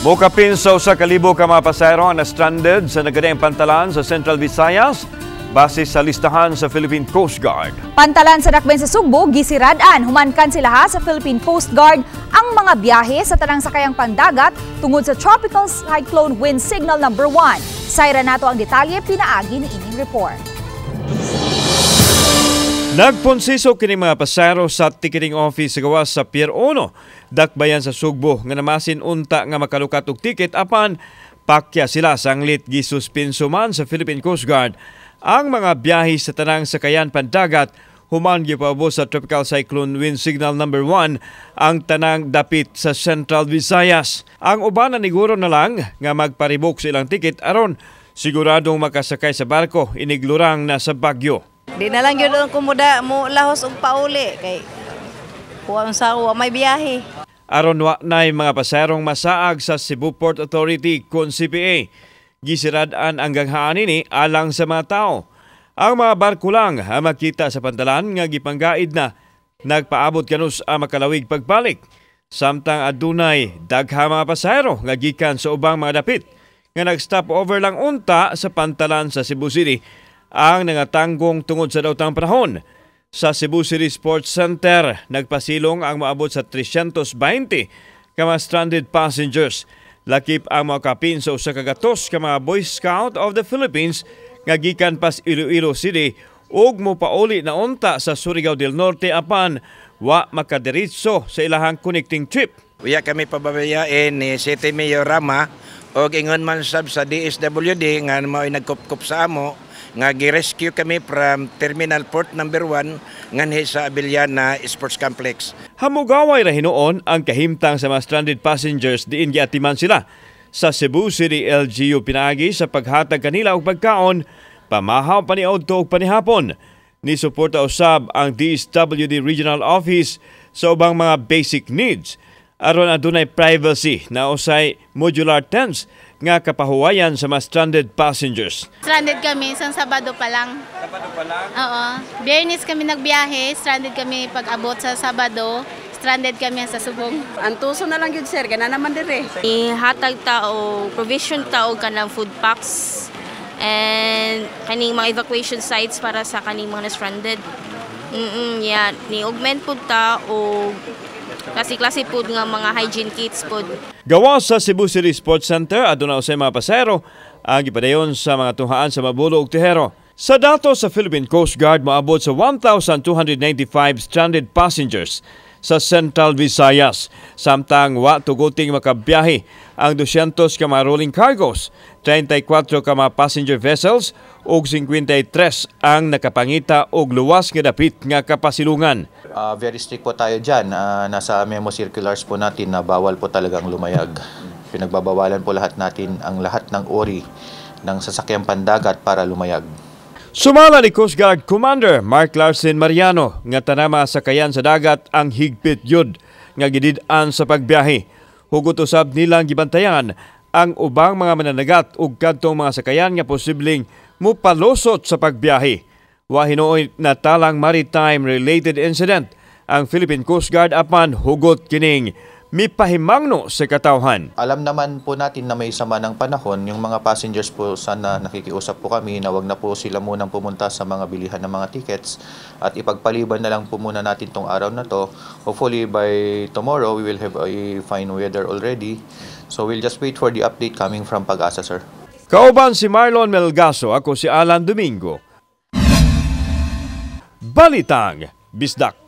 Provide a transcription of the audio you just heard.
Mokapin sa 1,000 ka mga pasahero ang na-stranded sa nagkadaiyang pantalan sa Central Visayas base sa listahan sa Philippine Coast Guard. Pantalan sa dakbayan sa Sugbo gisirad-an human kanselaha sa Philippine Coast Guard ang mga biyahe sa tanang sakayang pandagat tungod sa Tropical Cyclone Wind Signal number 1. Sayra nato ang detalye pinaagi niining report. Nagponsiso kini mga pasahero sa ticketing office sa gawas sa Pier 1, dakbayan sa Sugbo, nga namasin unta nga makalukat og ticket, apan pakya sila sanglit gisuspinso man sa Philippine Coast Guard ang mga biyahe sa tanang sakayan pandagat human gipaubos sa Tropical Cyclone Wind Signal number 1 ang tanang dapit sa Central Visayas. Ang uban naniguro na lang nga magpa-rebook sa ilang ticket aron siguradong makasakay sa barko iniglurang na sa bagyo. Di na lang yun ang kumuda mo lahos og pauli kay kuha sa wa may biyahe. Aron wa nay mga pasaherong masaag sa Cebu Port Authority kon CPA, gisirad-an ang ganghaan ini alang sa mga tao. Ang mga barko lang ang makita sa pantalan nga gipanggaid na nagpaabot kanus ang makalawig pagbalik. Samtang adunay daghang mga pasahero nga gikan sa ubang mga dapit nga nag-stop over lang unta sa pantalan sa Cebu City ang nangatanggong tungod sa daotang panahon. Sa Cebu City Sports Center, nagpasilong ang moabot sa 320 ka mga stranded passengers. Lakip ang mga kapin sa 100 ka mga Boy Scout of the Philippines nga gikan pas Iloilo City ug mopauli na unta sa Surigao del Norte apan wa makadiretso sa ilahang connecting trip. Uya kami pababayain ni City Mayor Rama og ingon man sab sa DSWD nga mao'y nagkupkop sa amo nga gi-rescue kami from Terminal Port number 1 nganhi sa Abellana Sports Complex. Hamugaway ra hinuon ang kahimtang sa mga stranded passengers diin giatiman sila sa Cebu City LGU pinaagi sa paghatag kanila og pagkaon, pamahaw paniudto ug panihapon. Ni suporta usab ang DSWD Regional Office sa ubang mga basic needs aron adunay privacy na usay modular tents nga kapahuwayan sa mga stranded passengers. Stranded kami isang Sabado pa lang. Sabado pa lang? Oo. Biyernes kami nagbiyahe, stranded kami pag abot sa Sabado, stranded kami sa Subong. Antuso na lang yun, sir, kana naman dire. Ihatag ta og provision ta og kanang food packs and kaning mga evacuation sites para sa kaning mga na-stranded. Yeah, ni augment pud ta og klase-klase pud nga mga hygiene kits pud. Gawa sa Cebu City Sports Center, aduna usay mga pasahero ang gipadayon sa mga tunghaan sa Mabulo ug Tejero. Sa datos sa Philippine Coast Guard, moabot sa 1,295 stranded passengers sa Central Visayas. Samtang wa tuguting makabiyahe ang 200 ka mga rolling cargos, 34 ka mga passenger vessels ug 53 ang nakapangita og luwas nga dapit nga kapasilungan. Very strict po tayo dyan. Nasa memo circulars po natin na bawal po talagang lumayag. Pinagbabawalan po lahat natin ang lahat ng uri ng sasakyang pandagat para lumayag. Sumala ni Coast Guard Commander Mark Larsen Mariano nga tanama sa sakayan sa dagat ang higpit yun nga gidid-an sa pagbiyahe. Hugot usab nilang gibantayan ang ubang mga mananagat ug kadtong mga sakayan nga posibleng mupalusot sa pagbiyahe. Wa hinuoy natalang maritime related incident ang Philippine Coast Guard apan hugot kining mipahimangno sa katawhan. Alam naman po natin na may sama ng panahon, yung mga passengers po, sana nakikiusap po kami na wag na po sila munang pumunta sa mga bilihan ng mga tickets at ipagpaliban na lang po muna natin tong araw na to. Hopefully by tomorrow we will have a fine weather already. So we'll just wait for the update coming from PAGASA, sir. Kauban si Marlon Melgaso, ako si Alan Domingo. Balitang Bisdak.